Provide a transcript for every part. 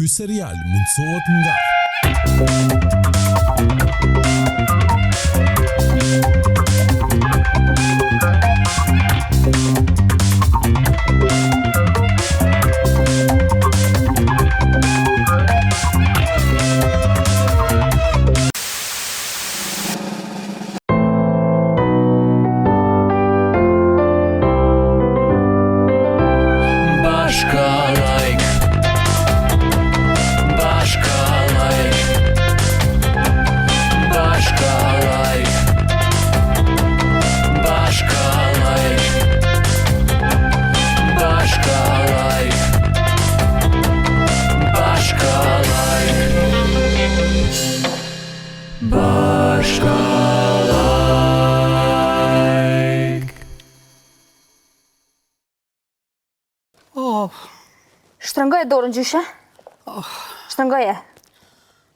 Ky serial mundësohet nga Bashka like Bashka like Bashka like Bashka like Bashka like Bashka like Bashka like Oh. Shtrëngoje dorën gjyshe. Oh. Shtrëngoje.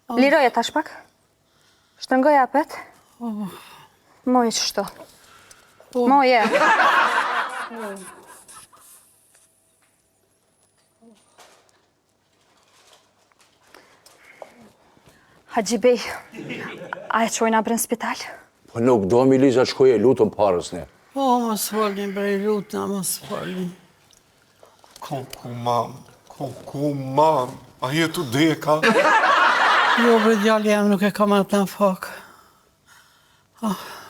Oh. Liroje tash pak. Shtrëngoje apet. Oh. Moje qështu. Oh. Moje. Oh. Haxhi Bej, a e çojna bre në spital? Po nuk do mi Liza shkoj e lutëm parës ne. Po, mos folni bre, lutna, mos folni. Kuku mam, kuku mam, a je tu deka? Jo, bre, djali jem nuk e kam atë nafakë.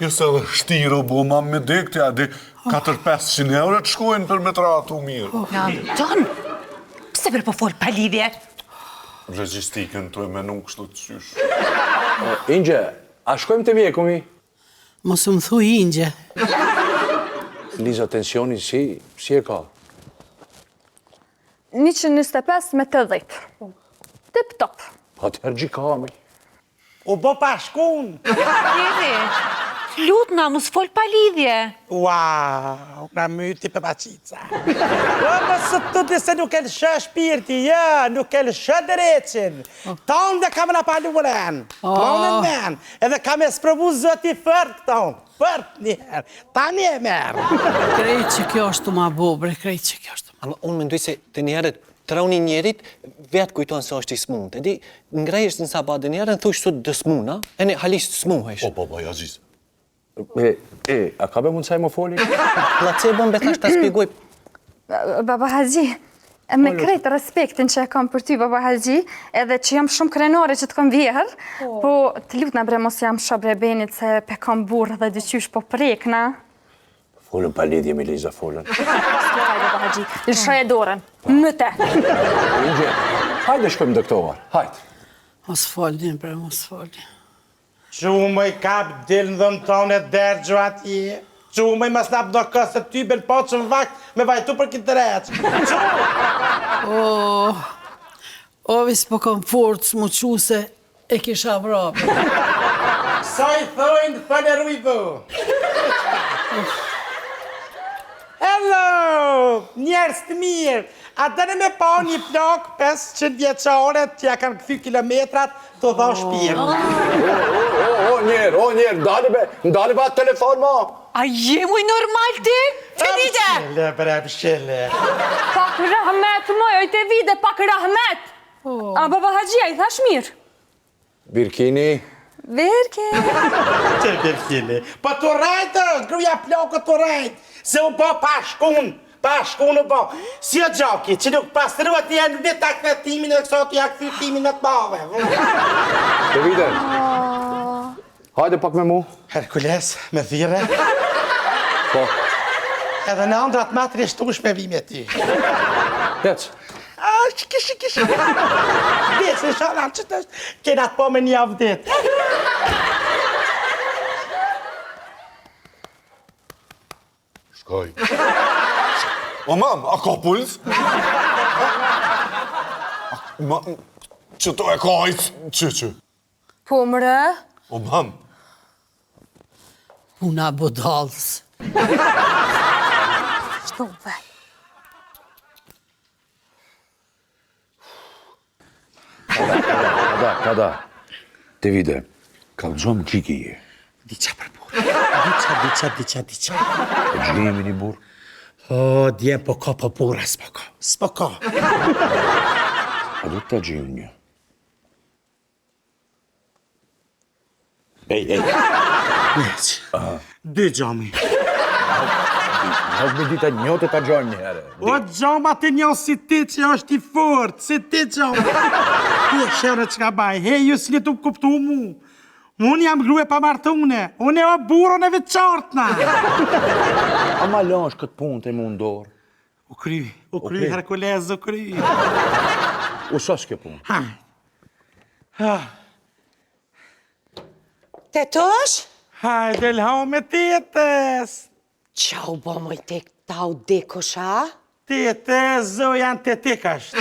Jo se edhe shtirë u bo mam me dek ti, a di 4-500 euro të shkojnë për me tratu mirë. Oh. Ja, Anton, pse bre po fol pa lidhje? Logjistikën tu e menu kështu të qysh. Inxhe, a shkojmë te mjeku mi? Mos më thuj Inxhe. Liza, tensioni si, si e ka? 125 me 80. Tip top. Atëherë gjikami. U bo pa shkun. Kemi. Lutna, mos fol pa lidhje. Ua, na myti për paqica. Po, mos u tutni se nuk e lëshë shpirti, jo, nuk e lëshë dreqin. Tonë dhe ka me na palu ren, tonë në men, edhe ka me sprovu zoti fort këtonë, fort njëherë, tani e merë. Krejt që kjo është tu ma bo, bre, krejt që kjo është tu ma Ama unë mendoj se të njerët Truni i njerit vetë kujton se është i smunt. E di, ngrehesh në sabah dhe njerën thush sot do smuna, e ne halisht smuhesh. O baba i Aziz. E, e, a ka be mundësaj më foli? Placebo be thash ta spjegoj. Baba Haxhi, me krejt respektin që e kam për ty, Baba Haxhi, edhe që jam shumë krenare që të kam vjehër, po, po të lutna bre mos jam msho bre Benit se pe kam burrë dhe diqysh po prekna. Folën pa lidhje me Liza, folën. S'ke faj, baba Haxhi, lëshoje dorën, myte. Inxhe, hajde shkojmë doktor, hajde. Mos folni, bre, mos folni. Çu moj kap dil në dhomë tonë e dergju atje. Çu moj mos na do kësë ty bel po që në vakt me vajtu për këtë dreq. Çu! Oh, o, vis po kom forcë mu çu se E kisha vra. Sa i thojnë thënë e rujbu. Hello, njerëz të mirë. A doni me pa një plakë 500 vjeçare që ja kanë kthy kilometrat tu dha shpirt. O, o, o, njerë, o, njerë, ndale be, ndale be atë telefon, mo. A je moj normal ti? Tevide! Mshele, bre, mshele. Pak rahmet, moj, oj Tevide, pak rahmet. A baba Haxhi, a i thash mirë? Birkini. Birkini. Që Birkini? Po të rrejtë, gruja plakë të rrejtë, se u bo pa shkun, pa shkun u bo. Si o gjaki, që nuk pastruat një në vit ta kthe timin e këso t'ja kthy timin me të madhe. Tevide. Hajde pak me mu. Herkules, me thirre. Po. Edhe në andrat ma të rishtush me vi me ty. Hec. A, shiki, shiki, shiki. Besë, shara, që të është, kena të po me një javë ditë. Shkoj. O mam, a ka puls? Ma, që to e ka ajtë, që që? Po mre? O mam. Puna budallës. Qëto ve? Kada, kada. Tevide, kallxom çiki je. Diça për burrë. Diça, diça, diça, diça. Po gjemi një burrë? O, djem po ka, po burra, s'po ka. S'po ka. A do të ta gjejmë një? Ej, ej. Veç. Dy gjami. Nuk me dita një të ta gjojmë një herë. O gjama të një si ti që është i fort, si ti gjama. Ti e shere që ka baj, hej, ju s'ni tu kuptu mu. Unë jam grue pa martune, unë e o burën e veçartna. A ma lash këtë punë të mu në dorë? U kry, u kry, Herkulez, u kry. U sos kjo punë. Ha. Ha. Tetush? Hajde, lhau me tetës. Qa u bo moj tek ta u dikush, a? Tetës, zo janë të tek është.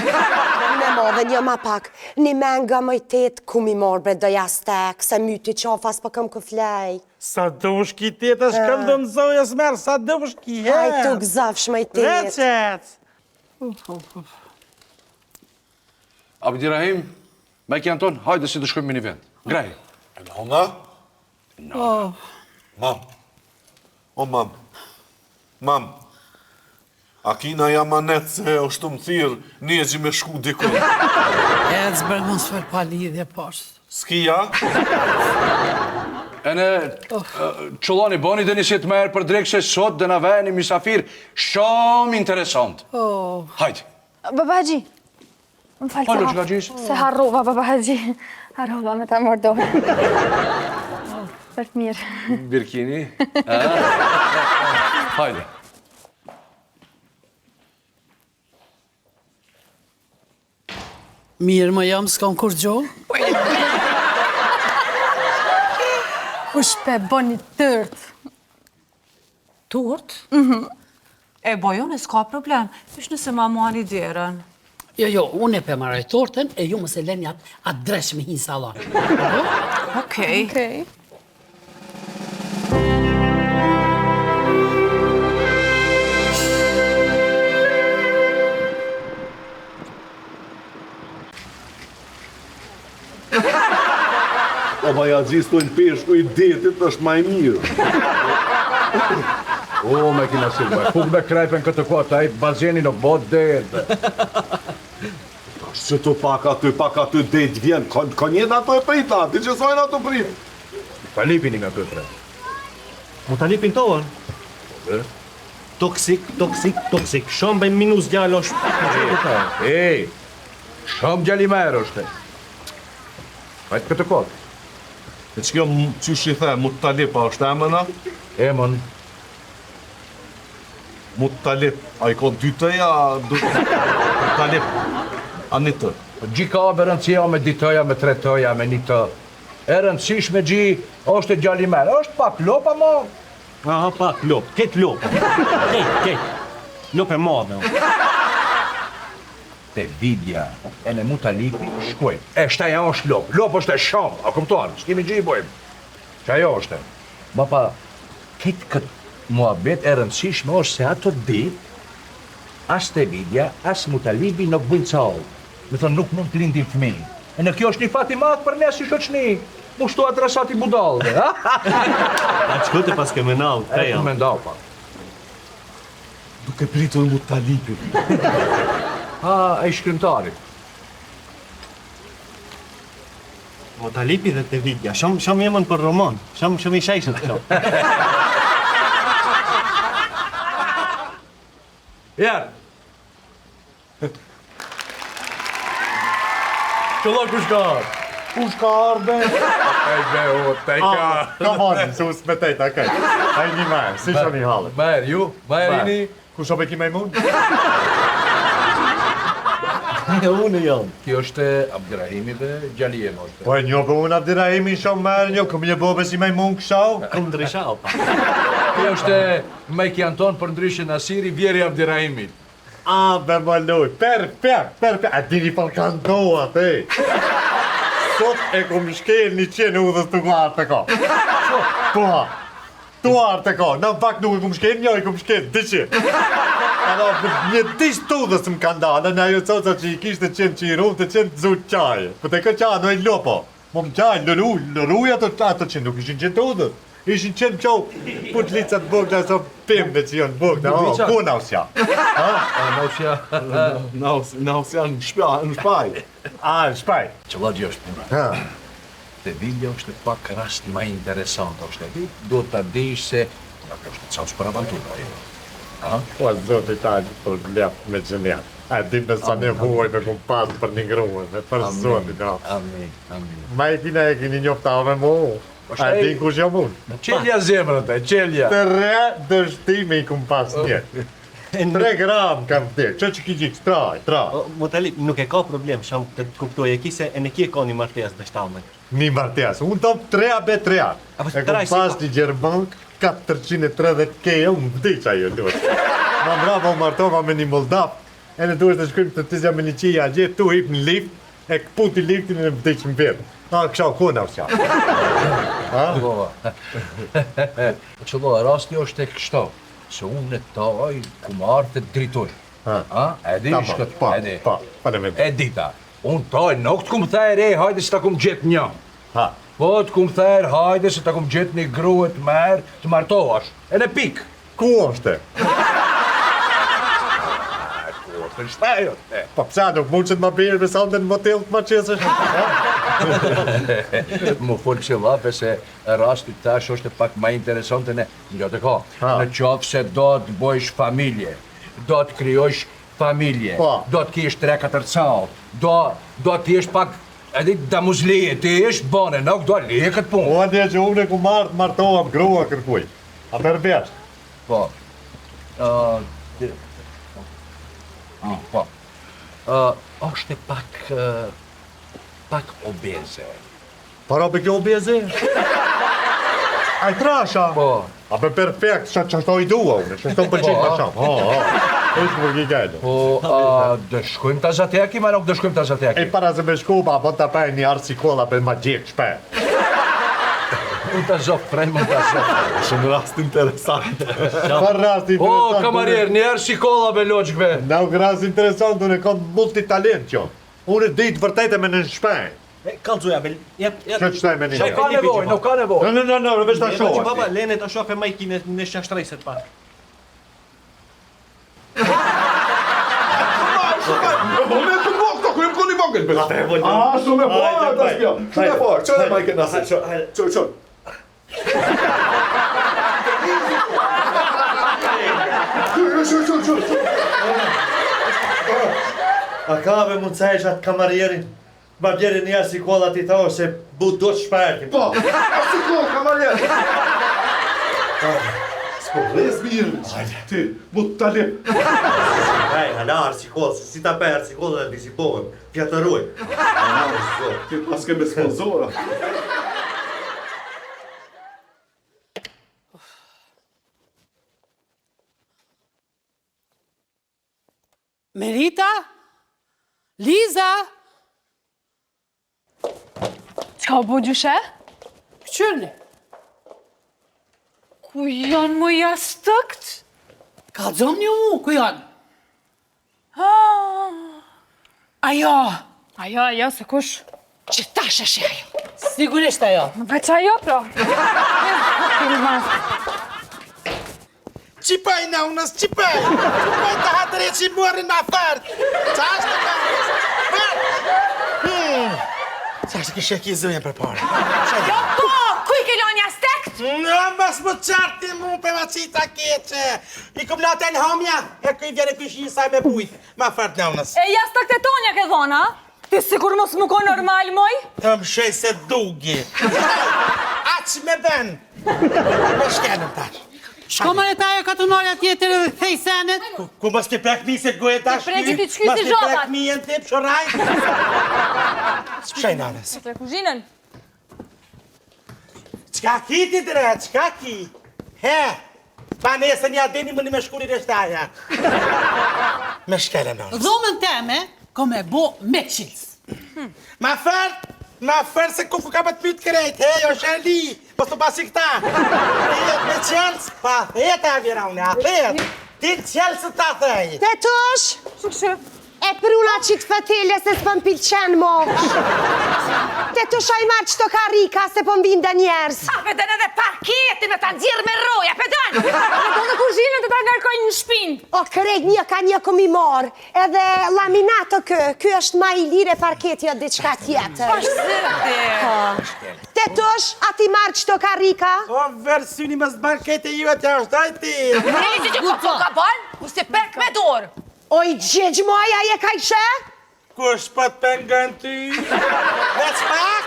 Me mo dhe një ma pak, një menga moj tet, ku mi morë bre do jastek, se myti qofa s'po këm ku flej. Sa dush ki tetës, këndën zojës merë, sa dush ki herë. Haj të gëzofsh moj tet. Veqet. Abdirahim, Me kja Anton, hajde si të shkojmë me një vend. Graj. E nona? Oh. Mam. O, mam. Mam. A kina jamanet se është më thirë një me shku diku. Ec, bre, mos fol pa lidhje, poshtë. S'kia? Ene, qëlloni, boni dhe një si të merë për drekë se sot dhe na vjen një misafir shumë interesant. Oh. Hajde. Baba Haxhi, më fal se, ha, se harrova, Baba Haxhi. Harrova me ta marrë dorë. Për të mirë. Birkini. Hajde. Mirë më jam, s'kam kurgjo. Kush pe bon një tort? Tort? Mhm. E boj unë, s'ka problem. Veç nëse ma mani derën. Jo, jo, unë e pe maroj tortën e ju mos e leni atë atë dreq me hi n'sallon. Okej. Okej. O bajaxhi stojnë peshku i detit është ma i mirë. O, me kina si, me fuk me krepen këtë kohë, ai bazeni nuk bot det. Tash që tu pak aty, pak aty det vjen, ka, ka njëtë ato e prita, ti që sojnë ato prit. Talipin i nga këtë Mu talipin toën? Po, Toksik, toksik, toksik. Shumë bëjmë minus djalo është. Ej, Shumë djalë i mirë është. Hajtë këtë kohë. E që kjo, qysh i the, Mutalip, a është emën a? Emën. Mutalip, a i ka dy të-ja, dy... Mutalip, a një të? Po gji ka be rëndësia me dy të-ja, me tre të-ja, me një të. E rëndësishme gji është e djalë i mirë. është pak lopë, ama... Aha, pak lopë, ketë lopë. Ketë, ketë. Lopë e madhe. Te vidja e në Mutalipi shkojmë. E shtaja është lopë. Lopë është e shumë, a kupton? S'kemi gjë i bojmë. Që ajo është. Ma pa, këtë këtë muhabet e rëndësishme është se ato ditë, as te vidja, as Mutalipi nuk bëjnë callë. Me thonë, nuk mund të lindin fëmijë. E në kjo është një fat i madh për ne si shoqni. Mu shtu adresati budallëve, ha? A që të pas ke menau, E, ku mendau, pa. Duke pritur Mutalipin. Ha, ai shkrimtari. Mutalipi dhe te vidja, shumë shumë jemën për roman, shumë shumë i shejshët këto. Ja. Qëllo kush ka ardhë? Kush ka ardhë? E be, o, te ka. Ka marrë, se usë me tejta, kaj. Ai një marrë, si shoni hallet. Merë, ju, merë jini. Kush o be ki majmun? Unë jam. Kjo është Abdirahimi dhe djali jem është. Po e njoh po unë Abdirahimin shumë merë njoh, këm një bobe si majmun këshau. Kum ndryshau, pa. Kjo është Meki Anton për ndryshe Nasiri, vjeri Abdirahimit. A, be më loj, perfekt, perfekt, a dini për kanë doa, te. Sot e kom shkel një qenë udhës të ku ardhë të ka. Po ha, tu ardhë të ka, në pak nuk e kom shkel, një e kom shkel, dy qenë. Edhe një dish të udhës më kanë dalë, në ajo coca që i kishte qenë që i rumë të qenë të zutë qajë. Po të kë qajë, në i lopo. Mo më qajë, lëru, lëruj ato, ato qenë, nuk ishin qenë të udhës. Ishin qenë qo putlica të vogla so pembe që janë vogla, o, ku nausja? Ha? Nausja, nausja në shpaj, në shpaj. A, në shpaj. Qëlla gjë është puna. Ha. Te Vilja është pak rast ma interesant, është e di, duhet ta dish se nga kjo është të për avanturë, ajo. Ha? Po, zoti ta po lep me gjenjet. A di me sa nevojë me kum pas për një grua, me për zotin, no. Amin, amin. Ma e kina e kini njofta me mu. A e din kush jam unë? Qelja zemrën të, qelja. Tre dështime i kum pas një. Tre gram kam vdek. Që që ki gjithë, traj, traj. O, Mutalip, nuk e ka problem, shumë të të kuptoj e ki se e në ki e ka një martesë dhe shtamen. Një martesë. Unë të treja be treja. Apo E kum traj si pas ka? një gjermank, 430 keje, unë vdiq ajo, lut. Ma mbrapa u martova me një Moldav, e në duhet të shkojmë të tizja me një qija gje, tu hip në lift, e këputi liftin e në vdiq në vetë. A, kësha u kona usja. Ha? Po. Qëllo, rasti është e kështo, se unë e taj ku më ardhë të dritoj. Ha. Ha? E di Tamam, shkët, po, e di. po, faleminderit. E dita. Unë taj nuk të kum therë, e, hajde se ta kum gjetë një. Ha. Po të kum therë, hajde se ta kum gjetë një grua të merë, të martohash. E në pikë. Ku është? Ku është në shpejot? e. Po pse nuk mund që të ma bjerë me sande në motel të ma qesësh? Më fol kështë llafe se rasti tash është pak ma interesante në nga të ka. Ha. Në qoftë se do të bëjsh familje, do të krijosh familje, Po. do të kesh 3-4 callë, do do të jesh pak edhe damuzlije, ti jesh bane, nuk do leje këtë punë. Po atje që unë e ku marrë të martoham grua kërkuj. A merr vesh? Po. Ë, ti- Ah, po. Ë, është pak ë, pak obeze. Para për kjo obeze? Ai trasha? Po. A për perfekt, që që ashto i dua unë, që ashto më pëlqen Po. ma shumë. Ha, ha. Është më gjigajlo. Po, a, dëshkojmë ta zateki, ma nuk dëshkojmë ta zateki? E para se me shku, pa, po ta paj një arë si kolla për ma gjek shpe. Unë ta zof, prej më ta zof. Shumë rast interesant. Për rast O, interesant. kamarier, një herë si kolla be loqkve. Na u rast interesant, unë e kam multitalent jo. Unë e di të vërtetë me në shpe. E, kallxoja, bel, jep, jep. Që qëtaj me një Nuk ka nevojë, nuk ka Në, nevojë. në, në, në, veç ta E, shoh. që baba, lene ta shoh e majki në në shashtreset pak. Po me të bok, to kërëm koni vogël, be. A, shumë e parë, ta shpjo. Shumë e parë, çfarë e majke nase? Ço, ço. Ço, ço, ço, ço. A ka me mundësaj atë kamarierin? Ma bjerë një arë si kolla ti tha se bu do të shperti. Po, a si ko, kamarier. S'po vles mirë, ti, mu të talip. Ej, hala arë si kolla, se si ta pe arë si kolla dhe disipohem, pjatëruj. Ti pas ke me sponsora. Merita? Liza? Qka u bo gjyshe? Këqyrni. Ku janë më jastëkt? Kallxom një mu, ku janë? Ajo, Ajo, ajo, se kush? që tash është ajo. Sigurisht ajo. Veç ajo, pra. Qipaj në unës, qipaj! Qipaj të hatëre që i morrin ma fart! Qa është të naunës? Fart! Hmm. Qa është kishe ki zëjën për pare? Jo, po, ku i ke lënë jastëkt? Në mas më qarti mu për ma qita keqe! I kum latë në hamja, e ku i vjen e kush i saj me bujt, ma fart në unës. E jastëkt e tonja ke dhona? Ti sikur mos më ko normal, moj? Të më shej se dugi. Aq me ben! Me shkenën tash. Shko më reta ajo katunarja tjetër edhe thej senet. Ku, ku mos t'i prek mi se goje tash. Ti preki ti qky Mos si t'i zhotat. prek mi e në tip shërraj. Shej nanës. Të kuzhinën. Qka ki ti dre, qka ki? He, pa nesër një adeni më një me shkuri dhe shtaja. Me shkele nanës. Dhomën teme, ko me bo me qils. Ma fart, ma fart se kuku ka me të pyt krejt, he, jo shërli, po s'u pasi këta. Ti me qelës, pa theta e vjera unë, a thet. Ti qelës ta thej. Tetush, Shë, e pruna që të fatele se s'po më pilqen mo. Tetush a i marr qëto karrika se po m'vinë dhe njerëz. A pe don edhe parketin me ta nxjerrë me rrojë, a pe don? Me do në kuzhinë të ta ngarkojnë në shpinë. O, krejt një ka një kom i marrë, edhe laminato kë, ky është ma i lirë e parketi o diçka tjetër. Po zëti. Po. Tetush, a t'i marr qëto karrika? O, versioni mos parketi ju e t'ja është dajti. Ne që që po ka bën, ose pek me dorë. Oj, gjegj moj, a je kajshe? Kush po të pengon ty? Veç pak!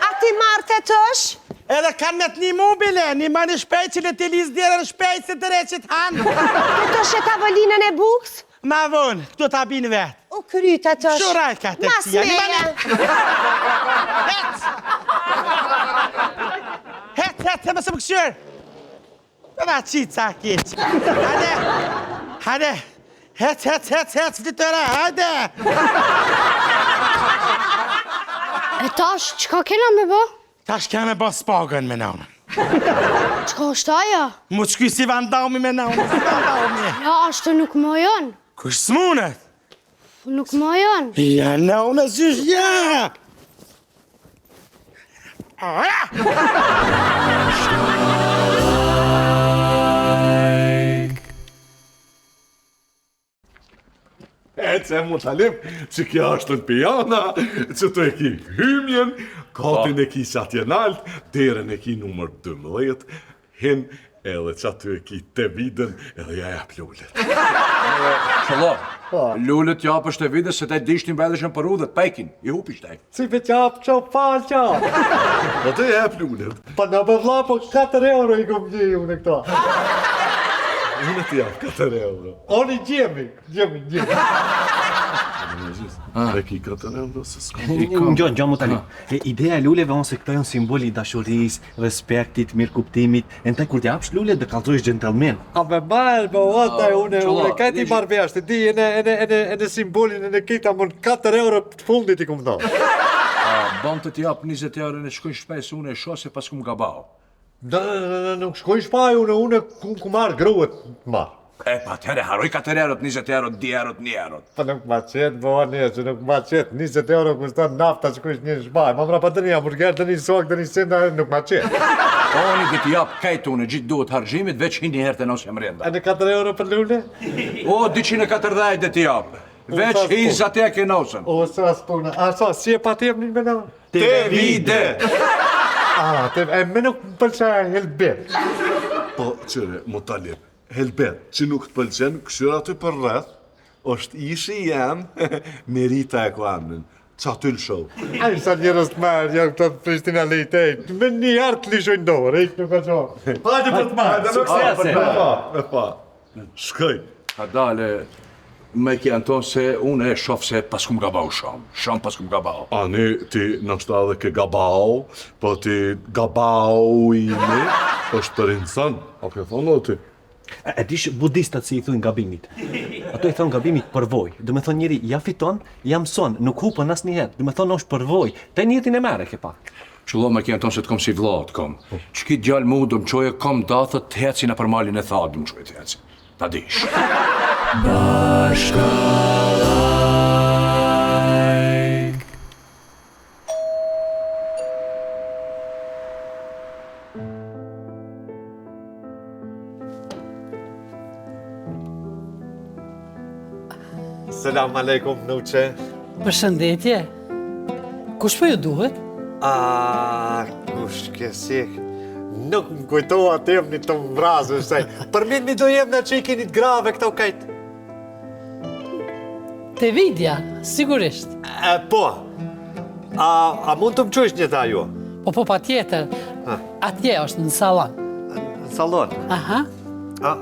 A t'i marr tetush? Edhe kanë me të një mobile, një më një shpejt që le të lizë derën shpejt se të reqit hanë. Tetush e tavolinën e bukës? Ma vonë, këto ta binë vetë. U kry tetush. Shuraj ka të Mas këtia, një meje. më një. Het! Het, het, het, mos e më këshyrë. Pa qica keq. Hajde, hajde. Hec, hec, hec, hec, flitere, hajde. E tash, qka kena me bo? Tash kena me bo spagën me nanën. Qka është ajo? Mu qky si Van Dami me nanën, si Van Dami. Ja, ashtu nuk mojon. Kush s'munet? Nuk mojon. Ja, nënë, zysh, ja! E që e Mutalip, që kjo është në pijana, që të e ki hymjen, katin e ki që atje nalt, derën e ki numër 12, hin edhe që aty e ki të vidën, edhe ja jap lulet. Qëllo, lulet japësh të vidës se te dishtin bëllëshën për udhët, pekin, i hupish te. Si pe qap, qo fal qap. Po të jap lulet. Po në bë vlla, po 4 euro i kom gji unë këto. Unë të jap 4 euro. Oni gjemi, gjemi, gjemi. A ki 4 euro se s'ka. Ngjo, ngjo Mutalip. E ideja e luleve ose këto janë simboli i dashurisë, respektit, mirëkuptimit. E ndaj kur t'japsh lule do kallzosh gentleman. A me marrë, me ota, unë, Qëllo, unë, kajti i marrë vesh, di, ene, ene, ene, ene simbolin, ene kita, më 4 euro të fundit i kum thonë. A, bon të t'jap 20 euro në shkojnë shpej se unë e shoh se pas kum gabao. Në, në, në, në, nuk shkoj shpaj, unë, unë, ku, ku marrë gruet të marrë. E, pa atëherë harroj 4 euro, 20 euro, 2 euro, 1 euro. Po nuk ma qet, bo një, që nuk ma qet, 20 euro kushton nafta që kush një shpaj. Ma mra pa të një hamburger, të një sokë, të një senda, nuk ma qet. Oni do t'i jap kajt unë, gjithë duhet harxhimit, veç hin një herë të nosë mrenda. E në 4 euro për lule? O, 240 do t'i jap. Veç hin sa te ke nosën. O, sa s'puna. A, sa, si e pa t'jemnin me na? Te vide. A, te, e me nuk më pëlqen helbet. Po, qyre, Mutalip, helbet, që nuk të pëlqen, këshyr aty për rreth, është ishi jem, Merita e ku emnin, që aty lëshow. Ai, sa njerëz të marrë, janë këto të Prishtina lejtej. Me një herë të lishojnë dorë, e nuk ka qo. Hajde për të marrë. Suksese. Me pa, me pa. Shkoj. Ka dale, me ki Anton se unë e shof se pas kum gabau shumë. Shumë pas kum gabau. Ani, ti nështë edhe ke gabau, po ti gabau imi është për insan. A ke thonë edhe ti? E, e dish budistat si i thonë gabimit. Ato i thonë gabimit përvoj. Do me thonë njeri ja fiton, ja mëson, nuk hupën asnjëherë. Do me thonë është përvoj. Te njetin e merre ke pak. Qëllo me ki Anton se të kom si vlla të kom. Që ki djalë mu do më qoje kom dathët të heci në për malin e thatë do më qoje të heci. Ta dish. Bashka like. Selam aleikum, Nuqe. Përshëndetje. Kush po ju duhet? A, kush ke si? Nuk më kujtoa të jemni të më vrazë, se. Për mi do jemna që i keni të grave këto kajt. Te vidja, sigurisht. E, po. A, a mund të më qysh një ta ju? Po, po, pa tjetër. Atje është në salon. Në salon? Aha. A,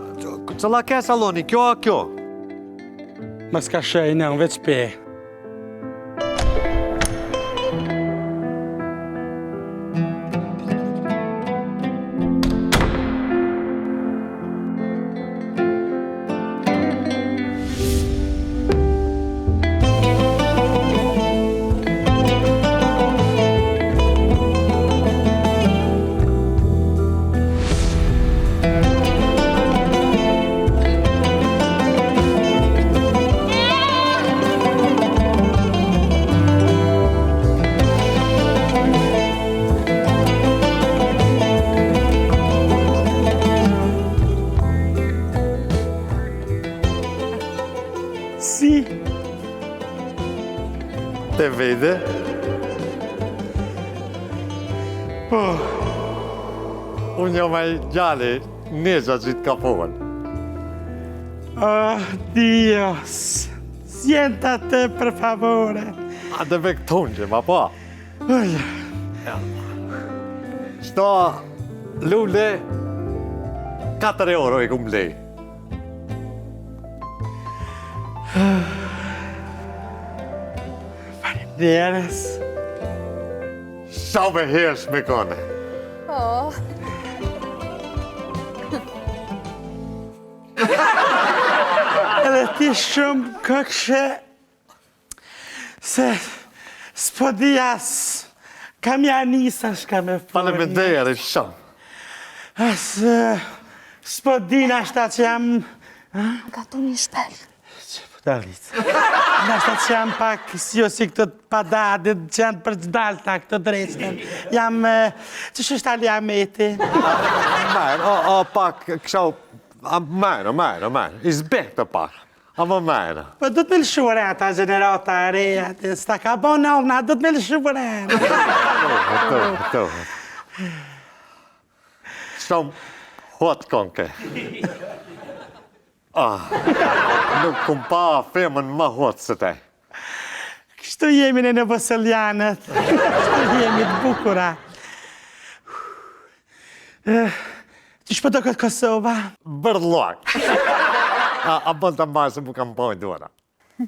cëlla ke saloni, kjo a kjo? Mos ka shej, në, veç pe. Te vede. Po. Unë jam ai djali, Nexha që të ka folë. Oh, Dios. Siéntate, per favore. A dhe me këtonë që ma pa. Qëto lule, 4 euro i kum blej. Faleminderit. Sa me herës me kone. Oh. Edhe ti shumë këkshe Se s'po di as kam ja nisa shka me folë. Faleminderit shumë. As s'po di nashta që jam... Gatu një shpel. Që po ta rritë. Nashta që jam pak si jo si këto të padadit që janë për të dalta këto drejtën. Jam... Qysh është Ali Ahmeti? Marë, o, o, pak, këshau, marë, marë, marë, i zbehtë pak. A më merë? Po do të me lëshu re ata gjenerata e reja, të s'ta ka bo nona, do të me lëshu re. To, to. Shumë hot konke. Ah, nuk kum pa femën më hot se te. Kështu jemi ne novoseljanët, kështu jemi të bukura. Qysh po doket Kosova? Bërllok. A, a bën të mbajë se më kam pojnë dora.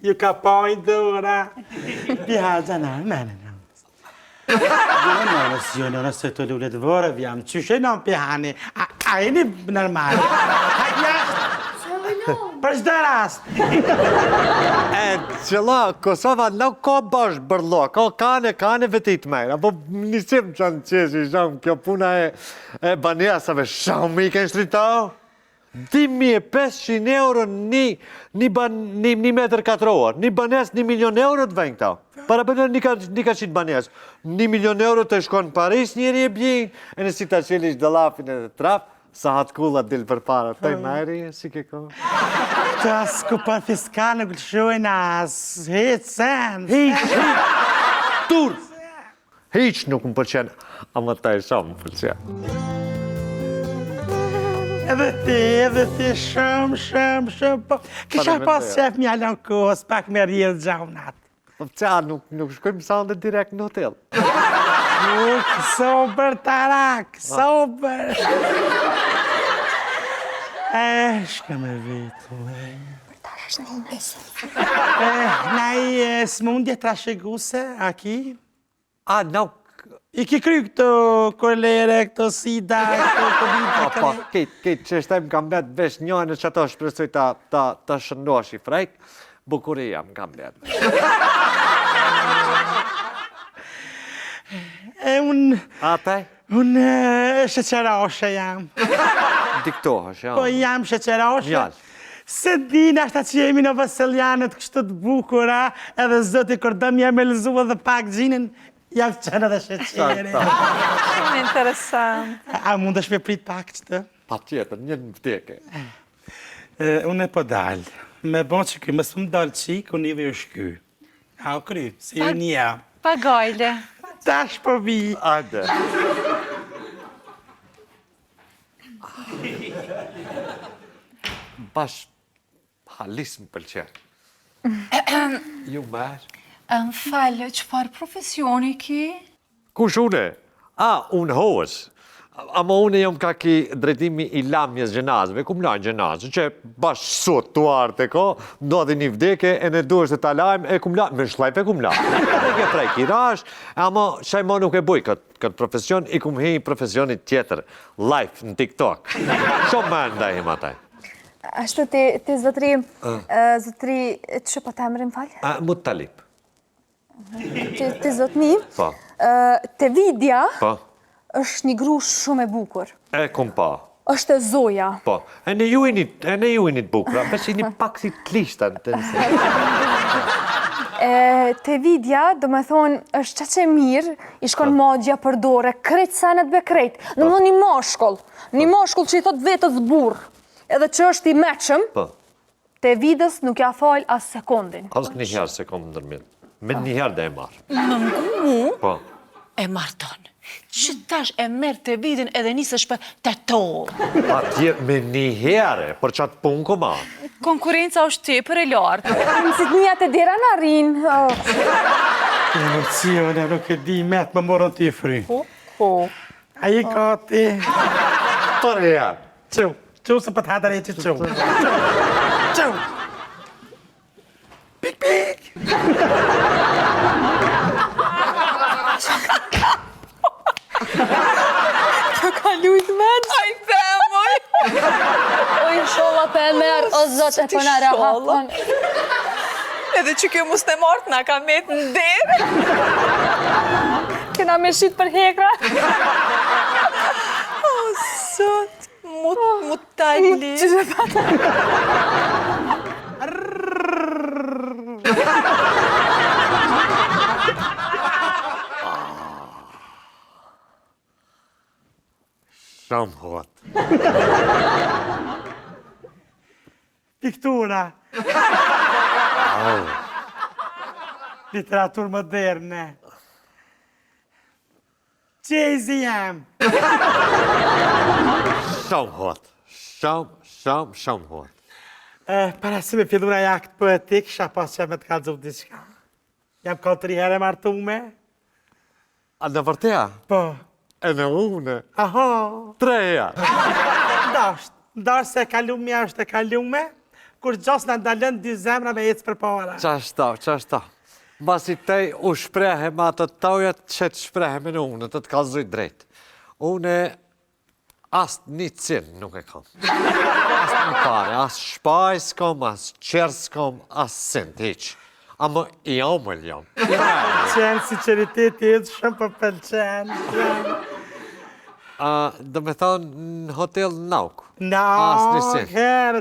Ju ka pojnë dora. Bihaza na, na, na, na. Jo, nënë, si jo, nënë, se të lulet vërëv jam, qysh e nënë pihani, a, a jeni normal? Hajt jashtë! Për çdo rast! E, qëlla, Kosova nuk ka bash bërllok, ka kane, kane veti të mejra, po nisim që në qeshi shumë, kjo puna e, e banesave shumë i kanë shtrita, 2500 euro një, një, ban, një, një metër katror, një banes një milion euro të vejnë këta. Para për një ka, një ka qitë banes, një milion euro të shkon në Paris, njeri e bjen, e në si ta qelish dollapin edhe trap, Sahat kulla dil përpara, taj meri, si ke ko? Të as kupon fiskal nuk lëshojnë as hiç sen. Hiç, hiç, tur! Hiç nuk më pëlqen, ama taj shumë më pëlqen. Edhe ti, edhe ti, shumë, shumë, shumë, po. Kisha pas qef m'ja lënë kohës, pak me rrjedh gjaunat. Po pse a nuk nuk shkojmë sande direkt në hotel? Nuk, sobër tarak, sobër. E, shka me vetë, e. E, naj smundje trashëguse, a ki? A, nuk. I ki kry këto kolere, këto sida, këto covid, Po, po, kejt, kejt, që është më kam bet vesh një në që ato shpresoj ta, ta, ta shëndosh i frejk, bukuria më kam bet. E unë... A, taj? Unë sheqeroshe jam. Diktohesh, jam. Po jam sheqeroshe. Mjal. Se di, nashta që jemi novoseljanët kështu të bukura, edhe zoti kur do m'ja me lëzu edhe pak gjinin, ja çon edhe sheqerin. Shumë interesant. A mundesh me prit pak që të? Pa tjetër, një në vdeke. Unë e po dal. Me bon që ky, mos më dal qik, unë i dhe shky. A u kry, si ju një. Pa gajle. Tash po vi. Ajde. Bash halis më pëlqen. Ju marë. Më falë, çfarë profesioni ki? Kush une? A, unë hoës. Ama unë jam ka ki drejtimi i lamjes xhenazëve, kum la xhenazë, që bash sot të arte ko, ndodhi një vdeke, e ne duhesh të ta lajmë, e kum la, me shlajp e kum la. E ke prej kirash, ama qaj ma nuk e buj këtë këtë profesion, i kum hi profesionit tjetër, live në TikTok. Shumë më ndajim ataj. Ashtu ti, ti zotri, zotri, që po të emrin falë? A, Mutalip. Ti, ti zotni, Po. te vidja Po. është një gru shumë e bukur. E kum pa. Është e zoja. Po. E në ju ini, e në ju ini të bukura, veç ini pak si të lishta në të nëse. E, te vidja, do me thonë, është qaq e mirë, i shkon magja për dore, krejt senet be krejt. Do me thonë një mashkull, një mashkull që i thot vetës burr, edhe që është i meqëm, Po. te vidës nuk ja fal as sekondin. As një herë se kom ndërmjet. Menjëherë dhe e marr. Më ngu mu? Po. E marton. Që tash e merr të vidin edhe nisësh për Tetovë. Atje menjëherë, për qatë punë kom ardhë. Konkurenca është tepër e lartë. Në sitnia të dera në rinë. Emocione, nuk e di, me të më morën të i fry. Po, po. A i gati? Për herë. Qu, qu se për të hatër e që qu. Qu. Pik, pik. Kjo ka lujt me Aj, femoj! O, inshallah pe e merr, o zot, e po na rahaton. Edhe që kjo mos të martë, na ka met në derë. Kena me shit për hekra. O, zot, mut, mut tali. Që që patë? Shumë hot. Piktura. Literaturë moderne. Qezi jam. Shumë hot. Shumë, shumë, shumë hot. Para se me fillu naj akt poetik, kisha pas qef me të kallzu diçka. Jam ka tri herë martume. A në vërtea? Po. E në une. Aha. Tre herë. Ndasht. Ndasht se e kalumja është e kalume, kurgjo s'na ndalon dy zemra me ecë përpara. Qashtu, qashtu. Masi tej u shprehe me atë tojet, që të shprehe me në unë, të të kallzoj drejt. Une as një cent nuk e kam. As një pare, as shpaj s'kom, as qerë s'kom, as cent, hiq. Ama i omël jam. Qenë sinqeriteti yt shumë po pëlqen. A, do me thonë, në hotel nauk. Nauk, herë.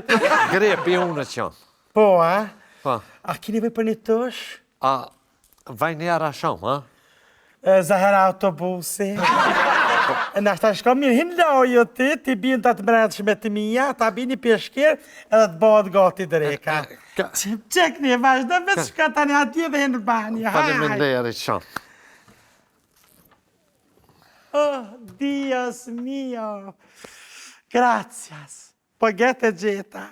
Grep i unë që jam. Po, a? Po. A kini nevojë për një tush? A, vajnë jara shumë, a? Zahera autobusi. Nashta shko mirë, hinë lojë ti, ti bin të të mbrendshme të mija, ta bini peshkir edhe të bëhet gati dreka. Qek një, vazhdo vetë shka tani atje dhe hinë banjë. Faleminderit shumë. Oh, Dios mio. Gracias. Po get e gjeta.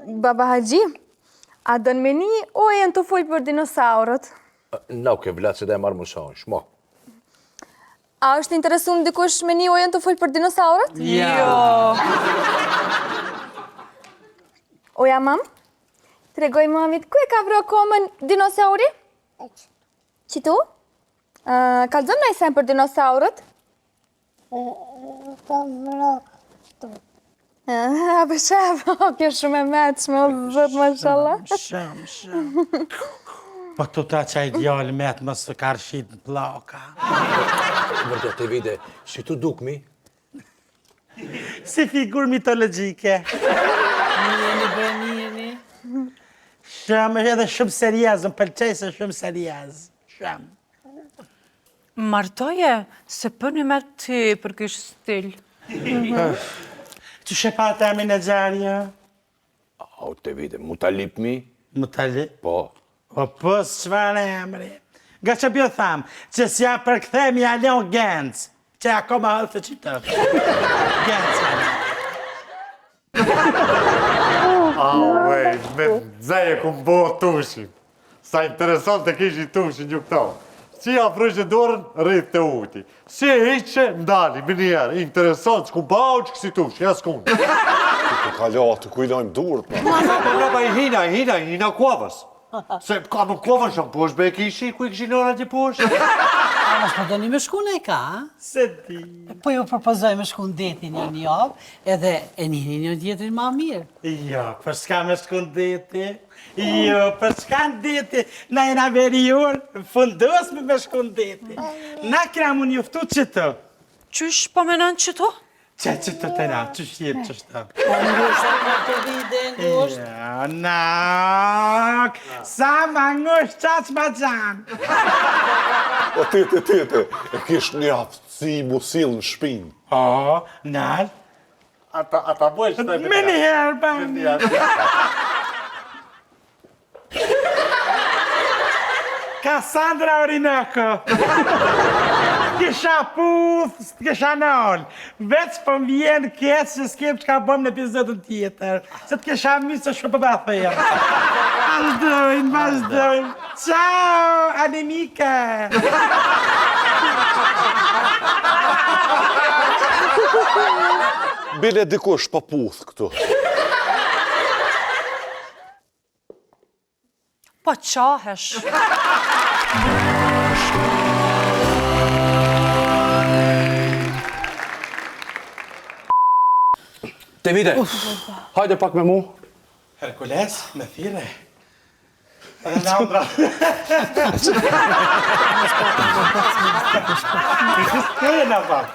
Baba Haxhi, a don me ni o e janë tu folë për dinosaurët? Nuk e vla se da e marrë mësonë, shmo. A është interesum dikush me ni o janë tu folë për dinosaurët? Jo. Oja mam, tregoj mamit, ku e ka vro komën dinosauri? Qitu? Kallzom naj sen për dinosaurët? Ka vro këtu. A për shef, kjo shumë e meçme, o zot, mashallah. Shumë, shumë. Po të ta qaj djalë me të mos të karshit në plaka. Vërtet të vide, si të duk mi? Si figurë mitologjike. Njeni, bre, njeni. Shumë, edhe shumë serioz, më pëlqej se shumë serioz. Shumë. Martoje, se për një me ty për kysh stil. Qysh e patë emrin e gjarja? O, të vide, mutalip mi? Mutalip? Po. O, po, çfarë emri? Nga që pjo thamë, që s'ja përkthem ja lon Genc, që akoma hëllë të qitë. Genc, ja lon. Au, me zeje ku më bo tushin. Sa interesant e kishi tushin ju këto. Si afrojshe dorën, rrit të uti. Si e hiqe, ndali, më njëherë. Interesant, s'ku ba që kësi tushi, ja s'ku. Ku kalo, aty ku i lojmë durët, po. Po prapa i hina, i hina, i hina kuavës. Se ka më kuavën shumë poshtë, be e kishi, ku i kishin lënë atje poshtë? A mos po doni me shku në e ka, a? Se di. Po ju propozoj me shku në detin një një javë, edhe e njihni një tjetrin ma mirë. Jo, për s'ka me shku në deti? Jo, për s'ka në deti? Na jena verior, fundos me me shku në deti. Na kena mu njoftu qëtu. Qysh po menon qëtu? Që që të të na, që shjep që shtë. Po ngushtë në të vide, ngushtë. Ja, nak, sa ma ngushtë, qaq ma gjanë. O tete, tete, e kish një aftësi mu sill në shpinë. O, nal. Ata, ata bëjsh të Me një herë, bani. Kasandra Orinoko. Kisha puth, s'kisha nal. Veç po më vjen keq që s'kem çka bëm në epizodin tjetër. Se të kisha mirë se shumë po më thërr. Vazhdojmë, vazhdojmë. Ciao, anemike. Bile dikush po puth këtu. Po qahesh. Te vite, hajde pak me mu. Herkules, me thire. Edhe Landra. Kena pak.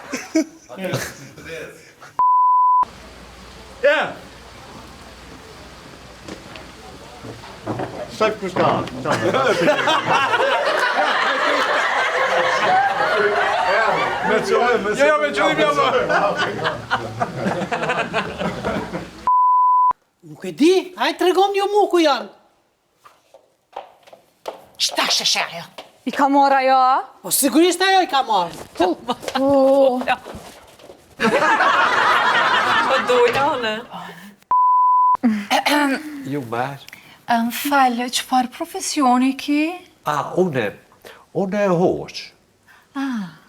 Ja. Shef kush ka? Me qëllim, me Jo, jo, me qëllim jam. Nuk e di, ai tregon ju mu ku janë. Shta sheshe ajo. I ka marrë ajo, a? Po sigurisht ajo i ka marrë. Po. Po dola unë. Ju marrë. Më fal, çfarë profesioni ki? A, une, une e hoqë. Ah.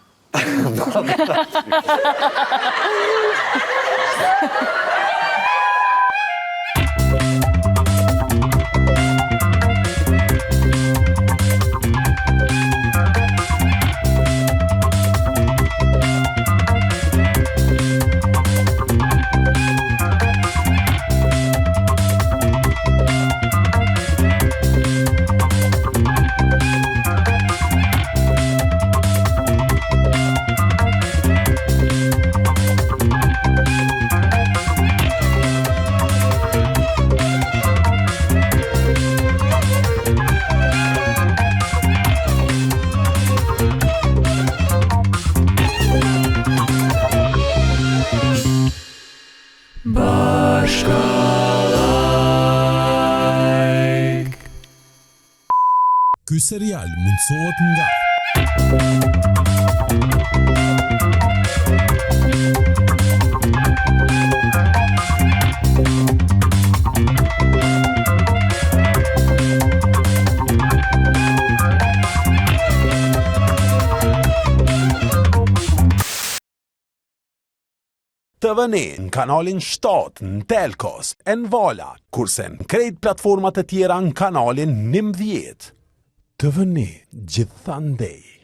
Bashkallajk Ky serial mundësohet nga TVN në kanalin 7 në Telkos e në Vala, kurse në krejt platformat e tjera në kanalin 11. TVN gjithandej.